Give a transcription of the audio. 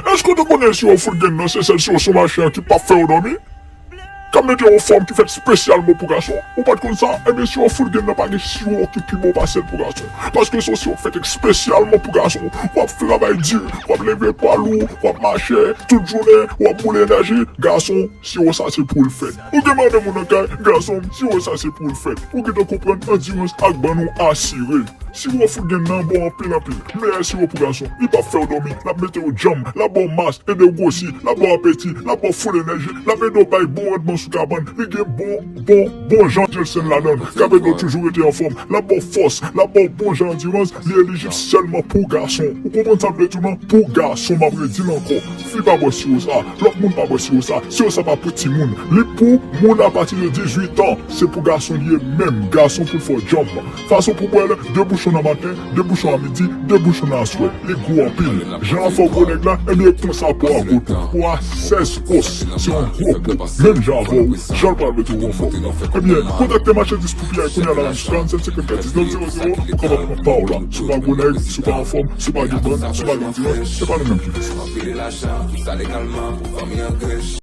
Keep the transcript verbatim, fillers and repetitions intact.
Èske w te konnen siwo Food Gain nan se sèl siwo sou mache an ki p ap fè w dòmi? K ap mete w anfòm, ki fèt espesyalman pou gason. Ou pa t konn sa? Ebyen, siwo Food Gain nan pa gen siwo ki pi bon pase l pou gason. Paske se yon siwo k fèt espesyalman pou gason. W ap travay di, w ap leve pwa lou, w ap mache tout jounen, w ap boule enèji. Gason, siwo sa se pou l fèt. Ou gen madanm ou nan kay, gason, siwo sa se pou l fèt. Ou gentan konprann andirans ak bann ou asire. Siwo Food Gain nan bon anpil anpil. Meyè siwo pou gason. Li p ap fè w dòmi. L ap mete w djanm. L ap ba w mas, ede w gwosi. L ap ba w apeti. L ap ba w full enèji. L ap ede w bay bon randman sou kabann. Li gen bon, bon, bon jan jelsen ladan l. K ap ede w toujou rete anfòm. L ap ba w fòs. L ap ba w bon jan andirans. Li elijib sèlman pou gason. Ou konprann sa m vle di w nan? Pou gason, m ap redi l ankò. Fi pa bwè siwo sa. Lòt moun pa bwè siwo sa. Siwo sa pa pou timoun. Li pou moun apati de dizuit an. Se pou gason li ye menm. Gason pou l fè w djanm. Fason pou bwè l, de bouchon nan maten, de bouchon a midi, de bouchon nan aswè. Li gou anpil. Jan an fè w gwo nèg la, ebyen, konsa po a gwo tou. Po a sèz ous. Se yon gwo po. Menm jan avè w, jan l pral mete w anfòm nan. Ebyen, kontakte Machandis Poupyay kounye a la menm sou karannsenk senkannkat diznèf zewo zewo, ou kapab pran pa w la. Si w pa gwo nèg, si w pa anfòm, si w pa gen bann, si w pa gen andirans, se pa nou menm ki fè sa.